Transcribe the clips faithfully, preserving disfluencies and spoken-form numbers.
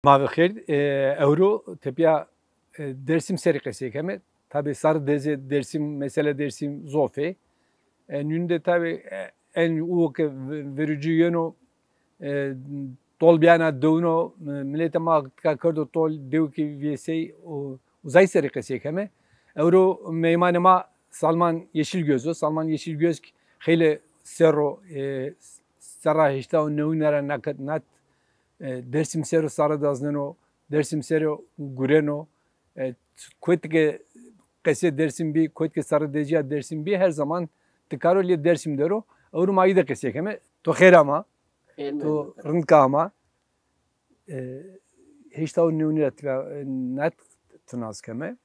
Ma ve xêr, e, ewro tepîya, e, Dêrsim serî qesey keme. Tabî sarê dezê Dêrsim, mesela Dêrsim zof ê. E, nûnî de tabî, e, en uwo ke ve-, verûcî yeno, e, tol bîyana dewno, e, miletê ma tika kerdo tol, dewkî vêsey û uzay serî qesey keme. Ewro meymanê ma Salman Yeşilgöz o. Salman Yeşilgöz xeylê serr o, e, serra heşta û newine ra nake-, nat, e, Dêrsim ser o sare dazneno, Dêrsim ser o gureno. E, kotî ke qesê Dêrsim bî, kotî ke sarê dezîya Dêrsim bî, her zaman ti karo lê Dêrsim der o. Ewro ma aye de qesey keme. To xêr ama. Xêr mendî. To rind ke ama. E, heşta û newine ra tîya, e, nat ti nas keme.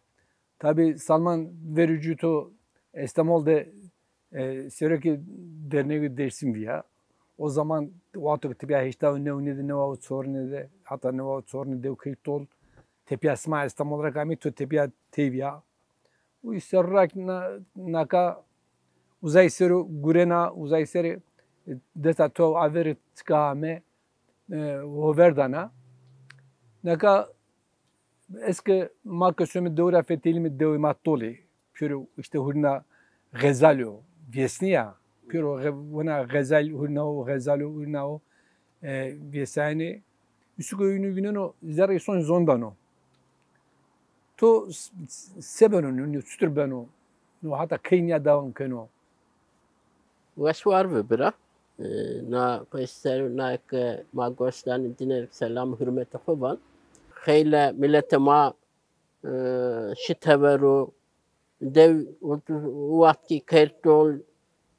Tabî Salman verûcî to Estemol de, e, serokê Dernegê Dêrsim vîya. O zaman wexto ke tepîya heşta û newine de, newa û çorine de, heta newa û çorine dew key tol, tepîya sima Estemol ra ke amey to tepîya tey vîya. Û serr ra na-, naka uzay ser o gurena, uzay serê, e, desta to averê çika ame, e, hover dana. Naka ez ke ma ke some dew ra fetelîme, dewê ma tol ê. Pêro îşte hurna xezal o, vêsnîya. Pêro xe-, wina xezal hurna o, xezal o hurna o, e, vêsayenê. Usû ke ûnî vîneno, zerrê son zon dano. To s-, s-, se beno, nû, nû çutir beno? Nû hata key nîya dewam keno? Wes war bi bira. E, na peyser na ke ma gos danê dîne selam hurmetê xo van. Xeyle miletê ma, e, şi tever o, dew o, o wext kî kerd tol,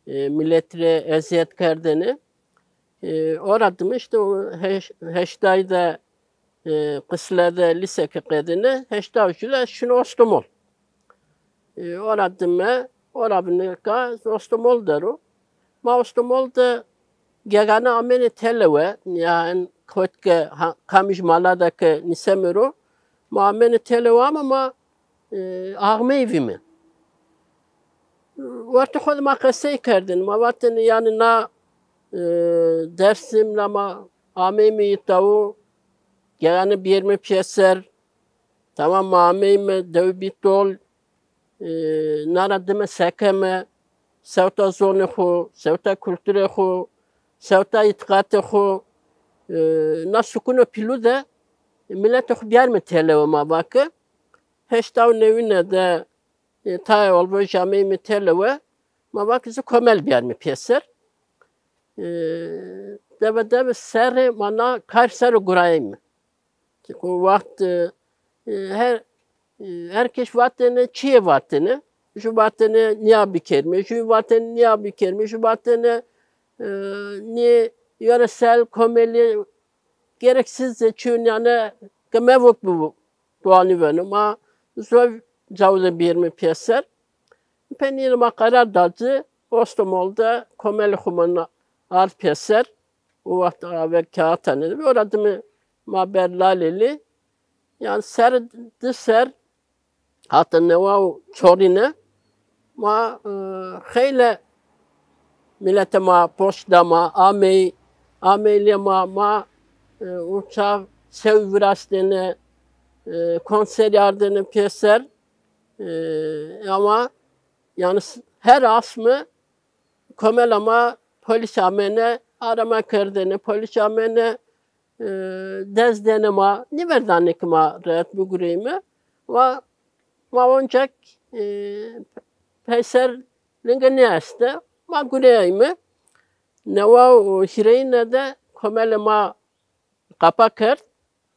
e, milet rê ezîyet kerdêne. E, ora dime îşte o heş-, heştay de, e, qisle de lîse ke qedêne, heştay û ju de şino Ostomol. E, ora dime, ora bi nika Ostomol der o. Ma Ostomol de gegane amêne têlewe, nîya en kot ke ha-, kamij mala de ke nîseme ro, ma amêne têlewe ama ma, e, axmey vîme. Wertê xo de ma qesey kerdêne, ma vatêne yanî na, e, Dêrsim ra ma ameyme îta o, gegane bîyerme pêser, tamam ma ameyme, dew bî tol, e, na ra dime se keme, sewta zonê xo, sewta kulturê xo, sewta îtîqatê xo, e, na sukuno pîlû de miletê xo bîyarme têlewe ma va ke, heşta û newine de, e, tayê olvojî ameyme têlewe, ma va ke zî komel bîyarme pêser. E, deve deve serrê ma na kar ser o gurayeyme. Çike o wext, e, e, her, e, her kes vatêne, çîyê vatêne. Ju vatêne nîya bikerîme, ju vatêne nîya bikerîme, ju vatêne, e, nî yöresel, komelî, gereksiz de çîyo nîyane ke mevok bibo, dolanî veno. Ma zor cawo de bîyerîme pêser. Penî ma qerar da ci, Ostomol de komelê xo ma na-, ard pêser. O wext ave kağıthane de bî. Ora dime ma ber Lalelî. Yanî ser, di ser, hata newa û çorîne ma, e, xeyle miletê ma poşt da ma, amey, ameylê ma, ma, e, o çax sew virastêne, e, konserî ardêne pêser. E, ama yanî s-, her asme komela ma polîs amêne, arama kerdêne, polîs amêne, e, dez dêne ma nêverdanê ke ma rehet bigureyme. Ma, ma oncak, e, peyser linge nêeste, ma gureyayme. Newa û hîrêyine de komelê ma qapa kerd.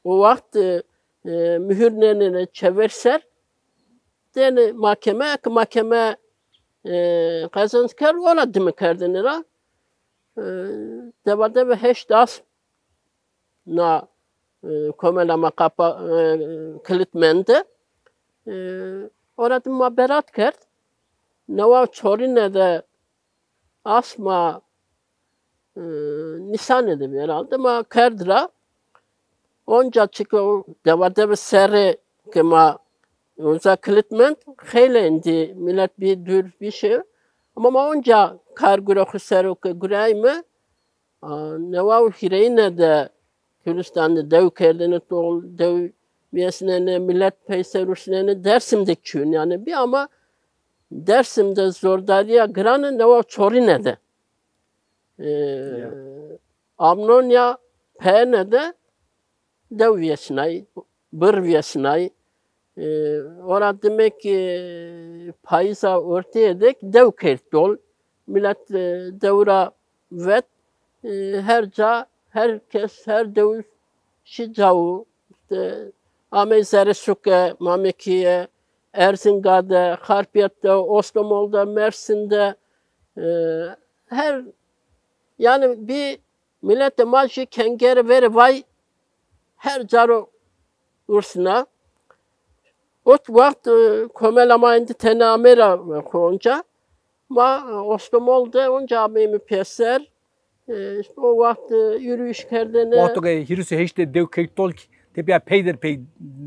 O wext, e, e, muhur nênêne çever ser, dêne makeme, eke makeme, e, qezenc kerd, ora dime kerdêne ra. E, deva deve heşt asm na, e, komela ma qapa, e, kilit mende. E, ora dime ma berat kerd. Newa çorîne de asma, e, Nîsanê de bî herhalde, ma kerd ra. Onca çike o deva deve serrê ke ma uza kilit mend, xeylê êndî milet bî dûr bî şey. Ama ma onca kar gure xo ser o ke gureyme, a, newa û hîrêyine de Gulîstan de dew kerdêne tol, dew vêsnêne, milet peyser rusnêne, Dersim de çîyûn yanî bî ama Dersim de zordarîya girane newa çorîne de. E, amnon ya peyêne de dew vêsnay, birr vêsnay. E, ora dime ke payîza orteyê de dew kerd tol. Milet, e, dew ra vet, e, her ca, her kes, her dew şî cawo. Îşte, amey zerê suke, Mamekîye, Erzinga de, Xarpêt de, Ostomol de, Mersîn de, e, her, yanî bî miletê ma jî kengere verê vay her ca ro ursna. O wext, e, komela ma êndî tene amey ra xo onca. Ma, e, Ostomol de onca ameyme pêser. E, îşte o wext, e, yürüyüş kerdêne. Wexto ke hîris û heşt de dew kerd tol kî tepîya peyder pey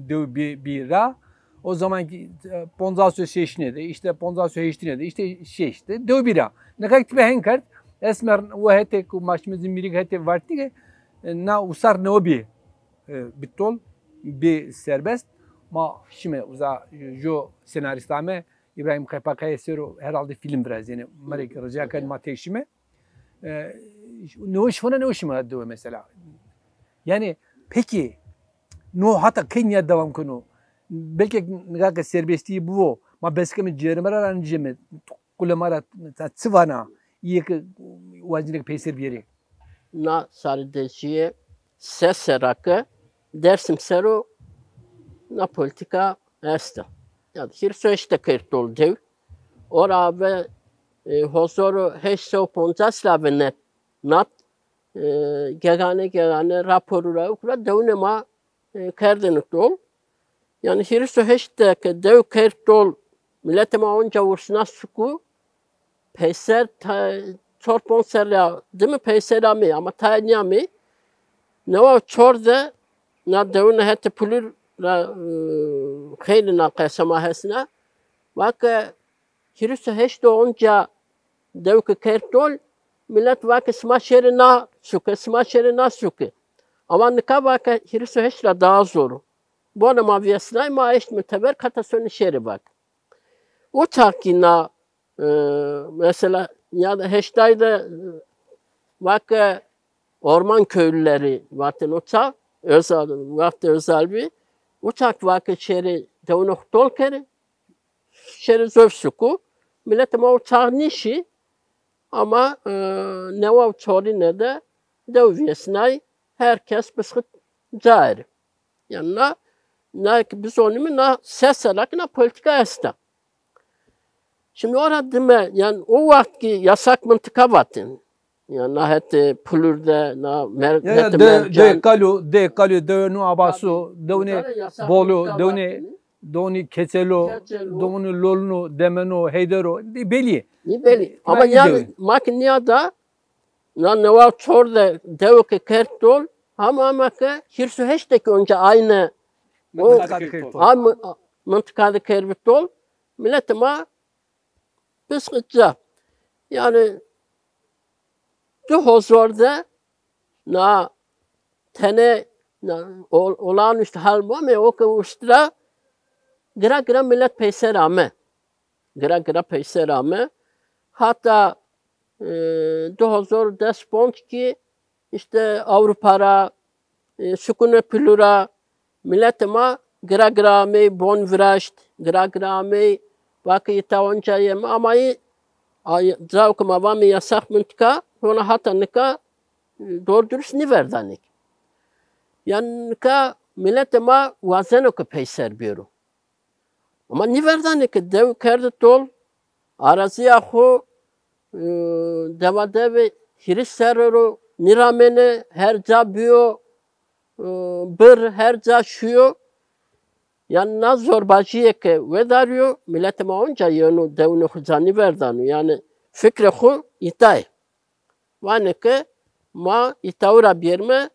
dew bî, bî ra. O zaman kî, e, poncas û şeşine de, îşte poncas û heştine de, îşte şeşte dew bî ra. Nika kî tepîya hen kerd, esmer o hetê ku ma şîme zî mîrîg hetê vartîge, e, na usar newe bî, e, bî tol, bî serbest. Ma şîme uza, e, jo senarîst ame, Îbrahîm Qepaqayê ser o herhalde fîlm virazîyêne. Ma rê kî rica kerd ma têk şîme. E, newe şîme, newe şîme dewe mesela. Yanî pekî no hata key nîya dewam keno? Belkî nika ke serbestîye bibo, ma bes keme cêrime ra ra nîceme, qulê ma ra ta çi vana, îyê ke wazîne ke peyser bîyerê? Na sarî de jî yê se serra ke Dersim ser o na polîtîka esta. Ya hîris û heşt de kerd tol dew. Ora ve, e, hozor û heşt sey û poncas ra ve net, nat, e, gegane gegane raporu ra ukra dewunê ma, e, kerdêne tol. Yanî hîris û heşt de ke dew kerd tol, miletê ma onca ursna suku, peyser ta-, çor ponc serrî ya dime peyser amey, ama tayê nîyamey. Newa çor de na dewunê hetê Pulur ra, e, xeylê na qesa ma hesna. Va ke hîris û heşt de onca dew ke kerd tol, milet va ke sima şêrê na suke, sima şêrê na suke. Ama nika va ke hîris û heşt ra daha zor o. Bonê ma vêsnay, ma eştme teber, kata sonê şêrê va ke. O çax kî na, e, mesela, ya da heştay de, e, va ke orman köylüleri vatên o çax, Özal, wextê Özal bî, o çax va ke şêrê dewunê xo tol kerê, şêrê zof suku, miletê ma o çax nîşî, ama, e, newa û çorîne de dew vêsnay, her kes bisxit cayê rê. Yanî na, na ke bizonîme na se serra ke na polîtîka esta. Şimdi ora dime, yanî o wext kî yasak mıntıka vatên. Yanî na hetê Pulur de, na mer-, Ya, ya, hetê de, Mercan. De Kalu, de Kalu, dewnê Abasu, dewnê Bolu, dewnê, dewnê Keçelo, Keçelo, dewnê Lolunu, Demenu, Heydero, de belî. Nî belî. Ama nîya, ma kî nîya da, na newa çor de dewe ke kerd tol, hama hama ke hîris û heşt de kî onca aynı o, mıntıka de kerd tol. A mı-, a, mıntıka de kerd tol. Miletê ma bisxit ca. Yanî di hozor de na tene na ol-, olağanüstü hal bame, o ke ust ra gira gira milet peyser ame. Gira gira peyser ame. Hata, e, di hozor des ponc kî îşte Avrupa ra, e, sukunê Pulur ra, miletê ma gira gira amey bon viraşt, gira gira amey, va ke îta onca yeme, ama î, ay, cawo ke ma vame yasak mıntıka, hona hata nika, e, doğru dürüst nîverdanê kî. Yanî nika miletê ma wazeno ke peyser bêro. Ama nîverdanê ke dew kerde tol, arazîya xo, e, dewa devê hîris serre ro nîramêne, her ca bîyo, e, birr, her ca şîyo. Yanî na zorbacîye ke wedarîyo, miletê ma onca yeno dewunê xo ca nîverdano. Yanî fikrê xo îta yê. Vanê ke ma îtawu ra bêrime,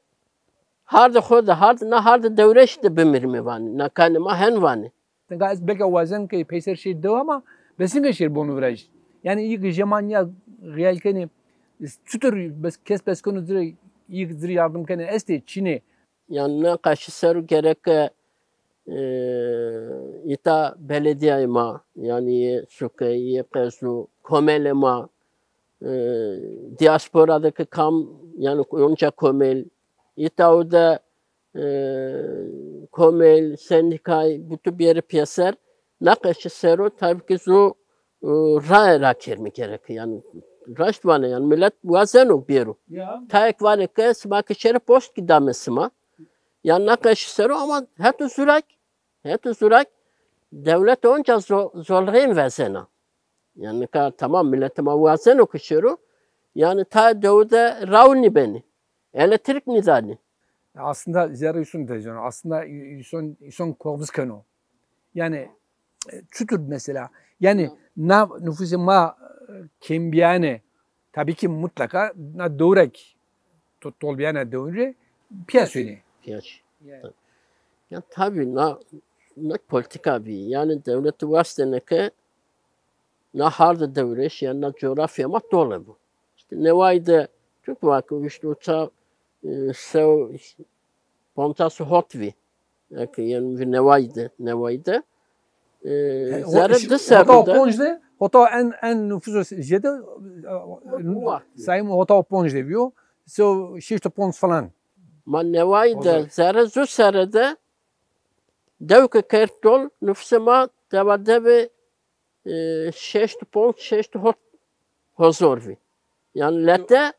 hardê xo de, hard, na hardê dewrêş de bimirîme vanê. Na kanê ma hen vanê. Nika ez belka wazen ke peyser şêr dew ama besin ke şêr bonu viraj. Yanî îyê ke jê ma nîya xeyal kenê, çutur bes, kes bes keno ci rê, îyê ke ci rê yardim kenê estê, çin ê. Yanî na qeşî ser o gereke, e, îta beledîyayê ma, yanî yê suke, yê qezo, komelê ma, e, diaspora de ke kam, yanî onca komel, îta o de, e, komel, sendîkay, butu biyerî pîyeser, na qeşî ser o tabî ke zu, e, raye rakerîme gereke. Yanî raşt vane, yanî milet wazeno bêro. Ya. Tayê ke vanê ke sima ke şêrê poşt kî dame sima. Yanî na qeşî ser o ama heto zûrak, heto zûrak dewlete onca zo-, zorlixên vezena. Yanî nika tamam miletê ma wazeno ke şêro, yanî tayê dewe de raw nîbenî. Elektrîk nîdanî. Aslında zerrê îson tezeno. Aslında îson, îson korxmîş keno. Yanî, e, çutur mesela? Yanî na nufusê ma, e, kêmbîyane, tabî ki mutlaka na dewrek to-, tolbîyane dewrê pîyasenê. Pîyas. Ya tabî na, na polîtîka bî. Yanî dewlete wastêne ke na hardê dewrêş, yanî na coğrafya ma tole bo. Îşte newayî de, çunke ma ke îşte o ça, e, se û poncas û hot vî. Eke yanî vî newayî de, newayî de, e, zerre di serre de. Hota û ponc de, hota en, en nüfusu jêde, e, sayım hota û ponc de bîyo. Se û şeşt û ponc falan. Ma newayî de, zerre zu serre de dew ke kerd tol, nufusê ma deva devê e, şeşt û ponc, şeşt û hot hozor vî. Yanî lete,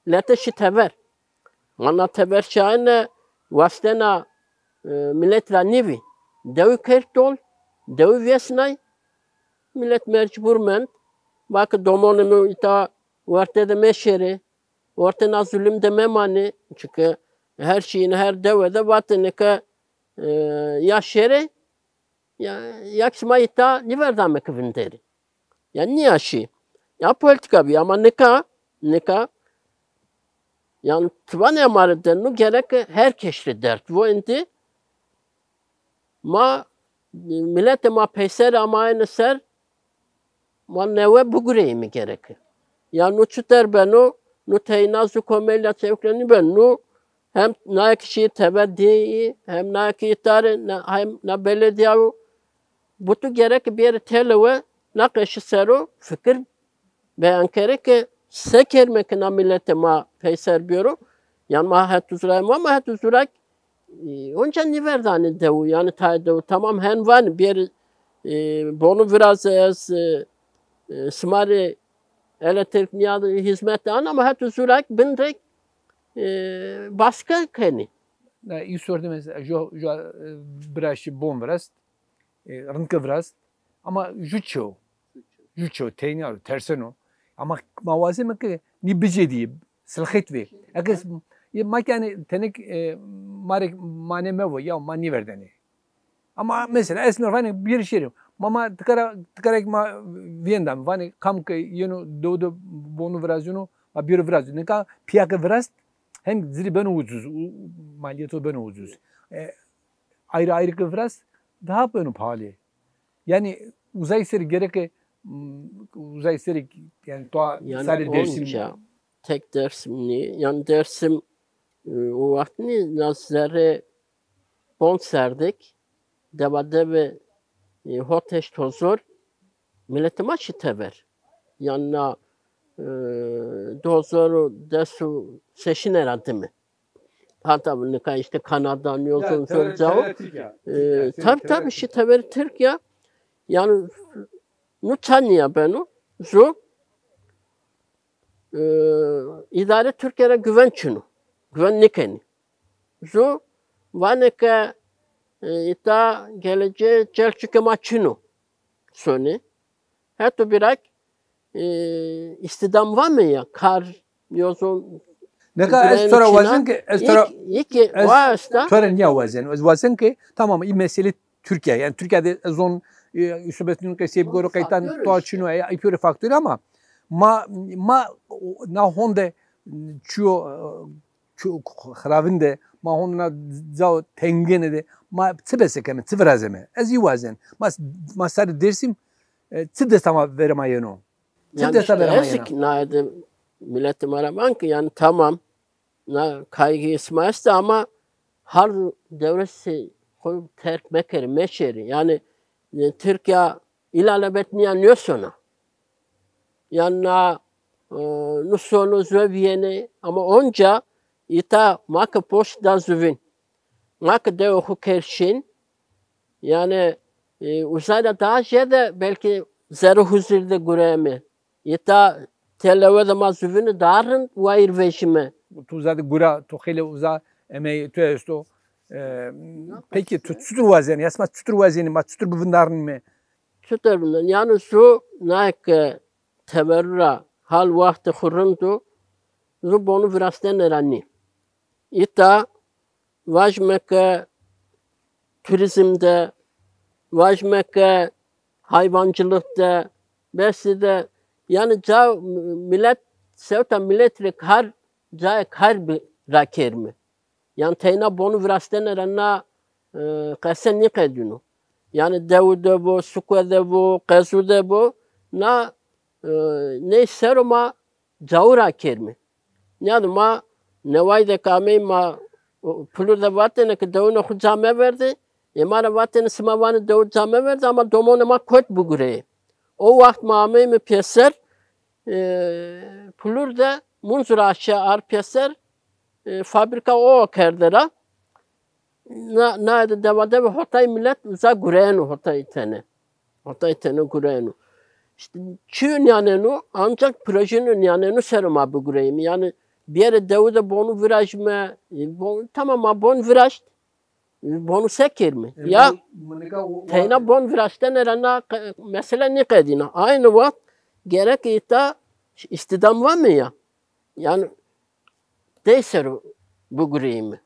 lete şî tever. Ma na tever şayene wastena, e, milet ra nîvî. Dewi kerd tol, dewi vêsnay, milet mecbur mend. Va ke domonê mi îta werte de meşêrê, werte na zulim de memanê. Çunke her şeyin her dewe de vatêne ke, e, ya şêrê, ya, ya kî sima îta nîverdame ke vinderî. Ya nîya şî. Ya polîtîka bî ama nika, nika, yanî ti vanê ma rê de nû gereke her keş rê derd vo êndî. Ma, miletê ma peyser amayene ser, ma newe bigureyîme gereke. Ya nû çuter beno, nû teyna zu komelî ya çewik ra nîbeno, nû hem naye ke şî tever dîyê, hem naye ke îta rê, na, hem na beledîya o. Butu gereke bêrê têlewe, na qeşî ser o fikir beyan kerê ke se kerîme ke na miletê ma peyser bêro. Yanî ma het uzurayê ma, ma het uzurak, e, onca nîverdanê dewu, yanî tayê dewu. Tamam hen vanê bêrê, e, bonu virazê ez, e, e, sima rê elektrîk nîya hizmet ana ama het uzurak bin rê, e, baskı kenî. Na, î sordî mesela, jo, jo, e, bira şî bon virast, e, rind ke virast. Ama ju çew, ju çew teyna ro, terseno. Ama ma wazeme ke nî bicêdî, silxet vê. Eke s-, e, ma kî yanî tenik, e, ma rê mane mevo, ya ma nîverdenê. Ama mesela ez normal bir şey. Ma, ma tikara, tikara ma vîyenda mi. Vanê kam ke yeno dew de bonu virazîno, ma bêro virazîno. Nika pîya ke virast, hem zî rê beno ucuz, u-, maliyeti beno ucuz. E, ayrı ayrı ke virast, daha beno pahalı. Yanî uzay serî gereke, m, uzay serî, yanî to, yanî sarê Dêrsim. Onca tek Dêrsim nî, yanî Dêrsim, e, o waxt nî, na zerrê bon serdek, deva devê, e, hot heşt hozor, miletê ma şî tever. Yanî na, e, di hozor û des û şeşine ra dime. Hatta nika îşte Kanada, New York, ya, New York, Tirkîya. E, tabî, tabî, şî teverê Tirkîya. Yanî nû ça nîya beno, zu, e, îdare Tirkîya ra guven çin o. Guven nêkenî. Zu vanê ke, e, îta geleceğê Celçukê ma çin o. Sonê. Heto bîrak, e, îstîdam vame ya, kar, yozon. Nika ez to ra wazên ke, ez to ra, ez to ra nîya wazên. Ez wazên ke, tamam, î mesele Tirkîya. Yanî Tirkîya de ez zon, e, Yusuf Metin qesey bigoro, qeytan to çin o, e, î pêro faktorî ama ma, ma na honde çîyo, e, çîyo xiravin de, ma honde na cao tengêne de, ma çi bese keme, çi virazeme? Ez î wazên. Ma, ma sarê Dêrsim, e, çi desta ma verê ma yeno? Çi desta verê ma yeno? Yanî îşte ez kî naye de miletê ma ra van ke yanî tamam, na kaygı sima estê ama hal dewleti xo terk mekerî, meşêrî. Yanî, e, Tirkîya îlalebet nîya nêsona. Yanî na, e, nusonu zovîyenê, ama onca îta ma ke poşt da zuvîn. Ma ke dewe xo kerd şin. Yanî, e, uza ra daha jêde belkî zerrê huzir de gureme. Îta telewe de ma zuvîne daha rind wayîr vejîme. Tu uza de gura, tu xeylê uza emeyê tu esto. E, pekî tu çutur wazenî? Ya sima çutur wazenî, ma çutur bivindarnîme? Çutur bivindarnîme? Yanî zu naye ke teberrû ra hal wextê xo rind o, zu bonu viraştene ra nî. Îta vajîme ke turîzm de, vajîme ke hayvancılık de, besî de, yanî ca milet, sewta milet rê kar, cayê kar bi rakerîme. Yanî teyna bonu viraştene ra na, e, qese nîqedîno. Yanî dewu de bo, suke de bo, qezu de bo, na, e, ney ser o ma cawu rakerîme. Nîyade ma neway de ke ameyîme, o, Pulur de vatêne ke dewunê xo ca meverdê. Ê ma ra vatêne sima vanê dewu ca meverdê, ama domonê ma kot bigureyê. O waxt ma ameyîme pêser, e, Pulur de Munzur aşe ar pêser, e, fabrîka o kerde ra. Na, naye de dewa dewe hotay milet uza gureyeno, hotay tene. Hotay tene gureyeno. Îşte çîyo nîyaneno, ancak projeyno nîyaneno ser o ma bigureyîme. Yanî bêrê dewu de bonu virajîme, e, bon, tamam ma bon viraşt, e, bonu se kerîme? E, ya teyna bon viraştene ra na qe-, mesele nîqedîna. Aynı waxt gerek îta îstîdam vame ya. Yanî dey ser o bigureyîme.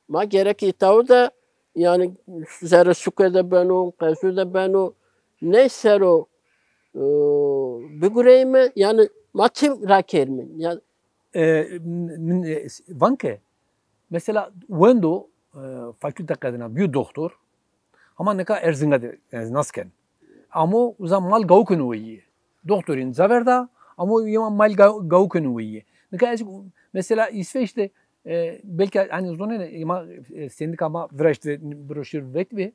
Ma gerek îtawo de, yanî zerrê suke de beno, qezu de beno, ney ser o, e, bigureyîme, yanî ma çi rakerîme? Ya e, min, e, van ke, mesela wendo, e, fakülte qedina, bîyo doktor, hama nika Erzinga de, e, nas ken. Amo uza mal gawu keno weyîye. Doktorîn ca verda, amo yema mal ga-, gawu keno weyîye. Nika ez mesela İsveç de, e, belki hani zonene, ma, e, sendika ma viraşt ve broşür vet ve,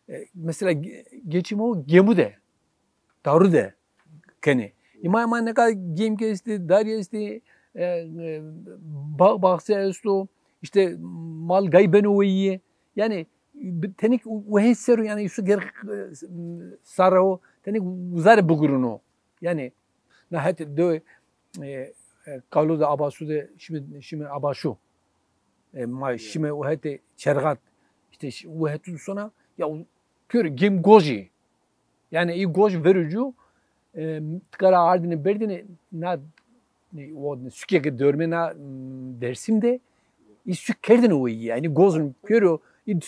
e, mesela ge-, geçim o gemu de, daru de kenê. Îma, îma nika gêmkî estê, darî estê, e, e, ba-, baxçe esto, îşte mal gay beno weyîye. Yanî bi-, tenik wehê ser o, yanî îsu gerek, e, sare o, tenik uza rê bigurino. Yanî na hetê dewe, e, e, Kalo de Abasu de şîme, şîme Abaşu. E, ma şîme o hetê Çerxat. Îşte şî-, o hetû sona ya, o pêro gêm gojî. Yanî î goj verê cû, e, tikara ardîne berdîne na, ne, o ne sukê ke dormê na, m, Dersim de, î suk kerdêne weyî. Yanî gozun pêro, î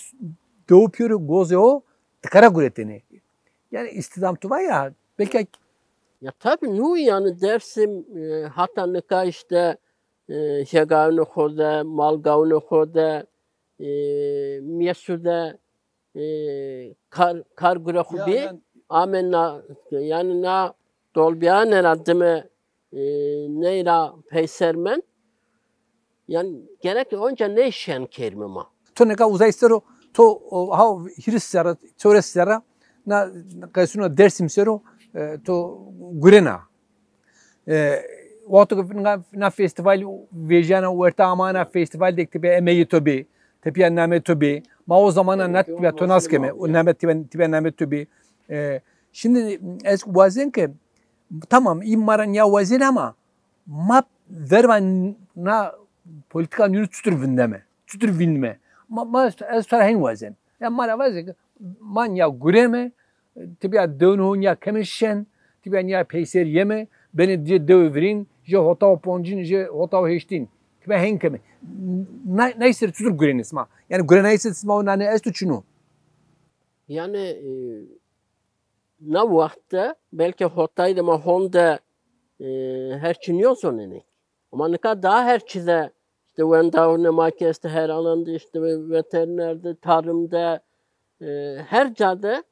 dewu pêro gozê o tikara guretêne. Yanî îstîdam tu va ya, belkî. Ya tabî nû yanî Dersim, e, hata nika îşte, e, hêgawunê xo de, malgawunê xo de, e, mîyesu de, e, kar, kar gure xo bî. Ame na, yanî na dolbîyane ra dime, e, ney ra peyser mend. Yanî gerek onca ney şen kerîme ma. To nika uzay ser o, to, o, ha hîris serre, çewres serre, na qesûna Dersim ser o, e, to gurena. E, wexto ke na, na festîval vejîyana, werta amana festîval de tepîya emeyê to bî, tepîya namê to bî. Ma o zamana na tepîya to nas keme, o name tepîya, tepîya namê to bî. E, şimdi ez wazen ke, tamam, î ma ra nîya wazenê ama ma verva n-, na polîtîka nûnû çutur vindeme, çutur vînme. Ma, ma ez, ez to ra hên wazen. Ya ma ra vaze ke ma nîya gureme, tepîya dewnê ho nîya keme şen, tepîya nîya peyser yeme, benê cê dewê virîn, jê hota û poncîn, jê hota û heştîn. Tepîya hên keme. Na, nay ser çutur gurenê sima? Yanî gurenayîşê sima o nane esto çin o? Yanî, e, na waxt de belkî hotay de ma honde, e, her çî nîyozonenê. Ama nika daha her çî de, îşte wendawunê ma kî estê her alan de, îşte veteriner de, tarım de, e, her ca de,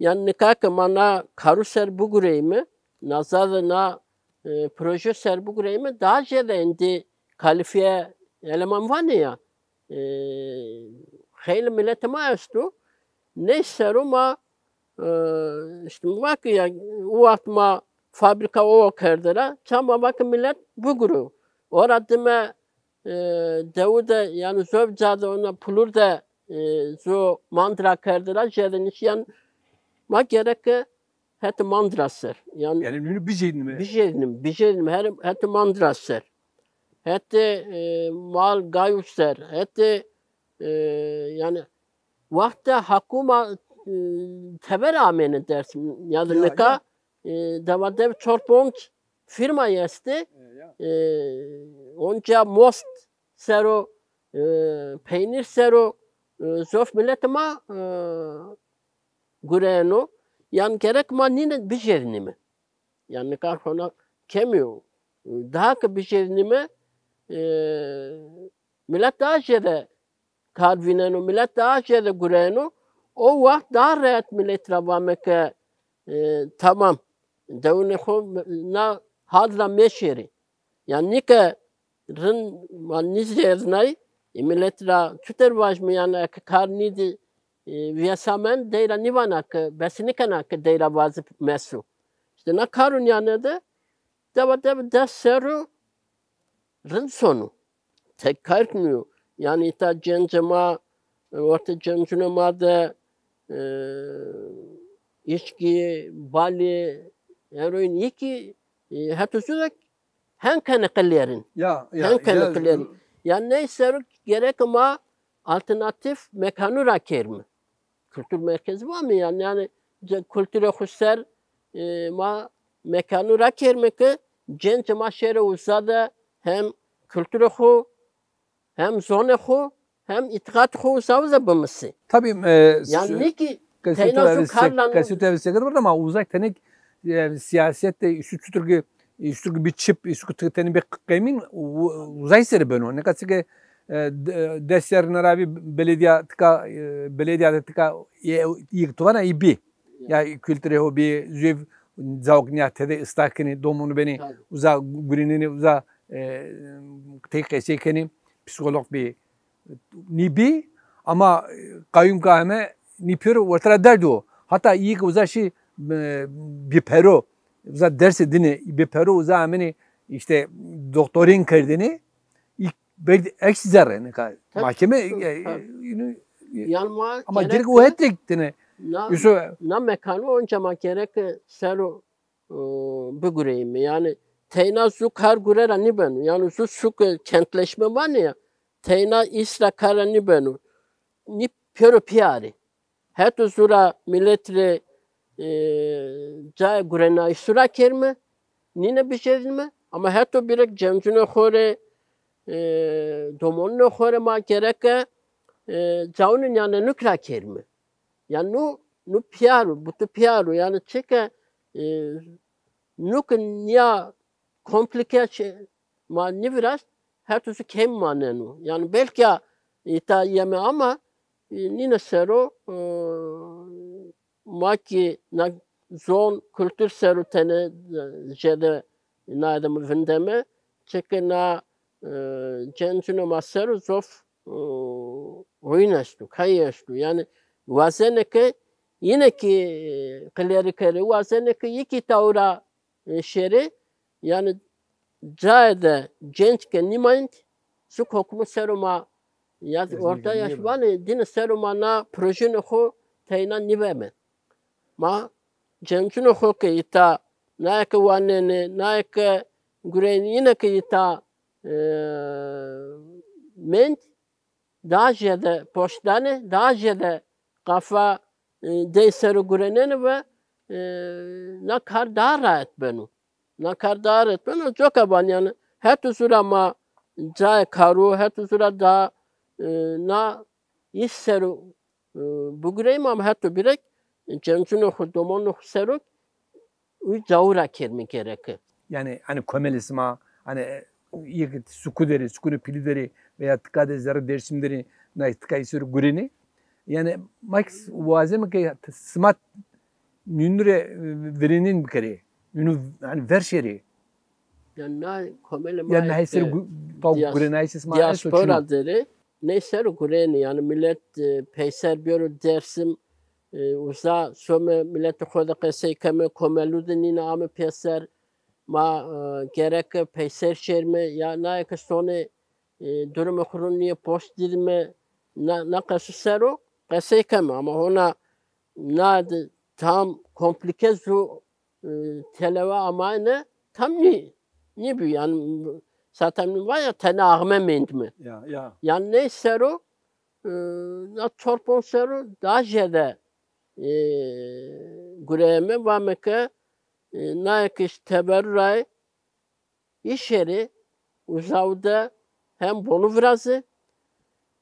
yanî nika ke ma na karu ser bigureyîme, na zade na, e, proje ser bigureyîme, daha jêde êndî kalîfîye eleman vanê ya. e, xeylê miletê ma esto. Ney ser o ma, e, îşte, mi va ke ya, o wext ma fabrîka o kerde ra, ça ma va ke milet biguro. Ora dime, e, dewu de, yanî, zov ca de, ona pulur de, e, zo mandra kerde ra, jêde nişî, yanî, ma gereke hetê mandra ser. Yanî, yanî nûnû bijêrînîme. Bijêrînîme, bijêrînîme, her, hetê mandra ser. Hetê, e, mal gayu ser. Hetê, e, yanî, wextê hakû ma, e, teber amêne Dêrsim. Yanî, ya, nika, ya, e, dewa dev çor ponc firmayî estê. E, ya. E, onca most ser o, e, peynîr ser o, e, zof miletê ma, e, gureyeno. Yanî gerek ma nîne bijêrînîme. Yanî nika hona kemî yo. Daha ke bijêrînîme, e, milet daha jêde kar vîneno, milet daha jêde gureyeno. O wext daha rehet milet ra vame ke, e, tamam, dewunê xo na hal ra meşêrê. Yanî nîke rind ma nîzêrnay, e, milet ra çutir vajîme, yanî eke kar nîdî, e, vêsa mend, dey ra nîvana ke, bes nîkena ke dey ra vazî mesu. Îşte na karo nîyane de, dewa dev des serrî rind sono. Tek kar nîyo. Yanî îta cencê ma, e, ortê cencunê ma de, e, îçkî, balî, heroîn, yî kî, e, heto zu de hen kenê qilêrin. Ya, ya, hen kenê qilêrin. Yanî ney ser o gereke ma alternatîf mekanû rakerîme. Kultur merkezi vame yanî, yanî ce-, kulturê xo ser, e, ma mekanû rakerîme ke cencê ma şêrê uza de hem kulturê xo, hem zonê xo, hem îtîqatê xo uza uza bimisê. Tabî, e, yanî nî kî teyna zu kar la nî. Qesê to ev seker verd ama uza tenik, e, sîyaset de îşte çutir ke, îşte ke bî çip, îşte ke tenê bî qemîn, u-, uzay serî beno. Nika çike, e, de-, des serrî ra bî belediya tika, e, belediya de tika, e, yek tuvana î bî. Ya kulturê ho bî, züev cawk nîya tede ıslah kenî, domonu benî, tabî, uza gurinenî, uza, e, tey qesey kenî, psîkolog bî, nî bî, ama, e, qayûm ke ame nî pêro wertê ra derdî o. Hata îyê ke uza şî, e, bî pero, uza dersê dînî, bî pero uza amenî îşte doktorîn kerdêne, î berdî eksî zerre nika. Tabî, mahkeme, tabî, e, tabî. Yanî, yanî ma ama gerek o hetrik tene. Na, na mekanû onca ma gerek ser o e, bigureyîme. Yanî teyna zu kar gure ra nîbeno. Yanî zu suke kentleşme vanê ya, teyna îs ra kar ra nîbeno. Nî pêro pîyarê. Heto zu ra milet rê, e, cayê gurenayîşû rakerîme, nîne bijêrînîme, ama heto bî rê cencunê xo rê, e, domonunê xo rê ma gereke, e, cawunê nîyanenû kî rakerîme. Yanî nû, nû pîyar o, butu pîyar o. Yanî çike, e, nû ke nîya komplîke şey, ma nîvirast, heto zu kêm maneno. Yanî belkî ya îta yeme ama, e, nîne ser o, e, ma kî na zon, kultur ser o tene, e, jêde naye de mi vindeme. Çike na, e, cencunê ma ser o zof, e, oyun esto, kayî esto. Yanî wazenê ke yine kî, e, qilêrî kerê, wazenê ke yî kî îta ora, e, şêrê. Yanî cayê de cenc ke nîmayînd, zu kokumu ser o ma ya orta yaş vanê, dîne ser o ma na projenê xo teyna nîveme. Ma cencunê xo ke îta naye ke wanenê, naye ke gureynê, yine ke îta, e, mend, daha jêde poşt danê, daha jêde qafa, e, dey ser o gurenenê ve, e, na kar daha rahat beno. Na kar daha rahat beno. Coka vanê yanî heto zu ra ma cayê karû, heto zu ra daha, e, na îs ser o, e, bigureyîme ama heto bî rê cencunê xo, domonunê xo ser o uy cawû rakerîme gereke. Yanî, hanî komelê sima, hanî, e, yek suku derê, sukunê pîlî derê veya tika de zerrê Dêrsim derê, na tika îsor gurenê. Yanî, ma kî wazeme ke sima nûnû rê, e, virênên bikerê. Nûnû, hanî, ver şêrê. Yanî, na komelê ma, yanî, na hesir, e, gu-, taw dias-, gurenayîşê sima esto, diaspora derê. Ney ser o gureyêne, yanî milet, e, peyser bêro Dêrsim, e, uza some miletê xo de qesey keme, komelû de nîne ame pêser. Ma, e, gereke peyser şêrime, ya naye ke sonê, e, durumê xo ro nîye post dîrime, na, na qeso ser o qesey keme. Ama hona na de tam komplîke zu, e, telewe amayne tam nî, nîbî. Yanî zaten va ya tene axme mendîme. Ya, ya. Yanî ney ser o, e, na çor ponc ser o daha jêde, e, gureyeme, vame ke, e, naye ke îşte teberû ra îşêrê uzaw de hem bonu viraze.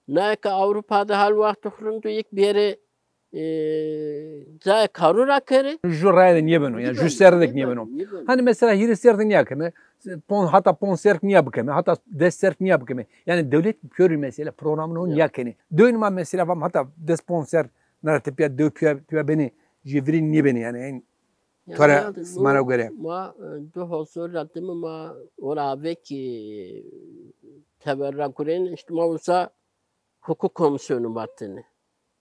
Naye ke Ewropa de hal wexto xo rind o, yek bêrê, e, cayê karû ra kerê. Ju raye de nêbeno, yanî ju serre de nêbeno. Nêbeno. Hanî mesela hîrê serre de nîya keme, pon-, hata ponc serre nîya bikeme, hata des serre nîya bikeme. Yanî dewlet pêro mesela programê ho nîya kenê. Dewnê ma mesela vam hata des ponc serre na ra tepîya dew pîya, pîya benê, jê virî nêbenê yanî. Yanî to ra, sima ra gore. Ma, e, du hozor ra dime ma ora avekî teberû ra gureyne, îşte ma uza hukuk komîsyonu vatêne,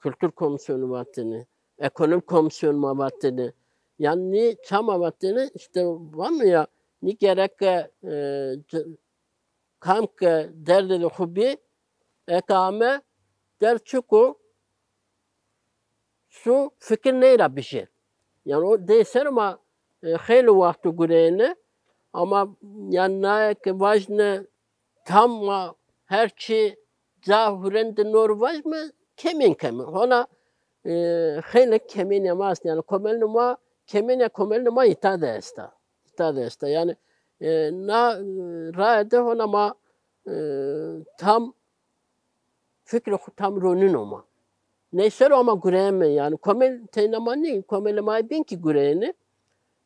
kultur komîsyonu vatêne, ekonomî komîsyonu ma vatêne. Yanî nî çama vatêne, îşte vame ya, nî gereke, e, c-, kam ke derdê de xo bî, eke ame derd çik o, su fikir ney ra bijê. Yanî o dey ser ma, e, xeylê wexto gureyêne. Ama yanî naye ke vajne tam ma her çî ca hurênde no ro vajîme, kemên keme. Hona, e, xeylê kemênê ma est. Yanî komelnê ma, kemênê komelnê ma îta de esta. Îta de esta. Yanî, e, na, e, raye de hona ma, e, tam fikrê xo tam ronîno ma. Ney ser o ama gureyeme, yanî komel teyna ma nî, komelê ma bîn kî gureyêne.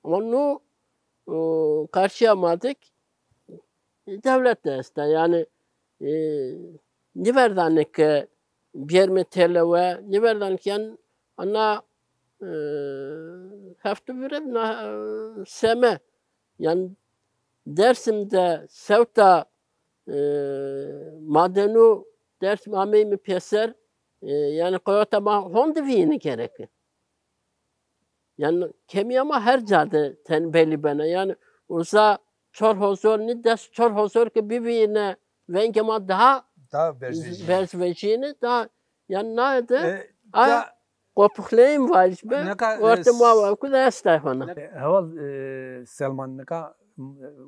Ama no, e, karşîya ma de kî dewlet de esta. Yanî, e, nêverdanê ke bêrime telewe, nêverdanê ke yanî ana, e, hefte vire na, e, seme. Yanî Dêrsim de sewta, e, madenû Dêrsim ameyme pêser, e, yanî qeweta ma honde vîyêne gereke. Yanî kemîya ma her ca de tenbelî bena. Yanî uza çor hozor nî, des çor hozor ke bivîyêne vengê ma daha, daha berz vejîyêne. Berz vejîyêne, daha yanî naye de, e, a, da qopuxleyîn vajîme, nika, e, ortê ma s-, wa ku de estay hona. E, heval, e, Selman, nika, e,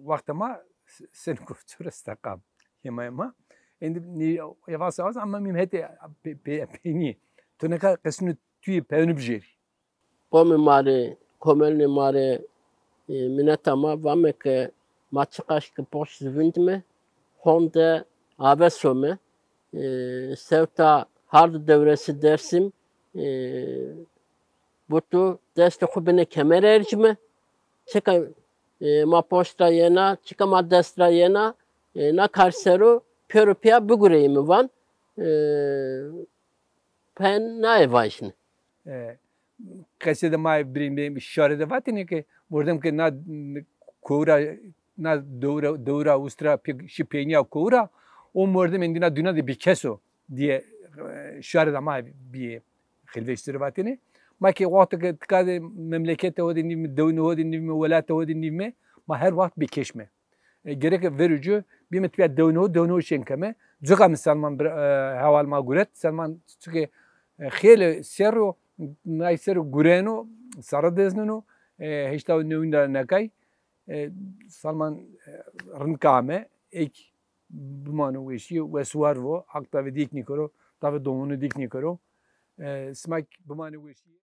wextê ma s-, senî guftu resteqa hêmayê ma. Êndî nî, yavaş yavaş ama mîm hetê pe-, pe-, peynî. To nika qesûnê tuyê peynî bijêrî. Qomê ma rê, komelnê ma rê, e, mineta ma vame ke ma çiqaş ke poşt zivindîme, honde ave some, e, sewta hard dewresî Dêrsim, e, butu destê xo binê kemer ercîme. Çika, e, ma poşt ra yena, çika ma dest ra yena, e, na kar ser o pêro pîya bigureyîme van, e, pê naye vajîne. E, qesê de ma birîn bê şarê de vatêne ke mordem ke na kowra, na dewra, dewra ustra pê-, şî peynîya kowra, o mordem êndî na duna de bêkes o diye, e, şarê de ma bîyê xilvêştirî vatêne. Ma ke wexto ke tika de memlekete ho de nîvîme, dewnê ho de nîvîme, welate ho de nîvîme, ma her wext bêkeş me. E, gereke verê ci bîme tepîya dewnê ho, dewnê ho şên keme. Coka mi Selman bir, e, heval ma guret. Selman çike, e, xeylê serr o, nay ser o gureno, serre dezneno, e, heşta û newin ra nekay. E, Selman, e, rind ke ame, êk bimano weşîye, wes û war vo, Haq tavê dîk nîkero, tavê domonû dîk nîkero. E, sima kî bimane weşîye.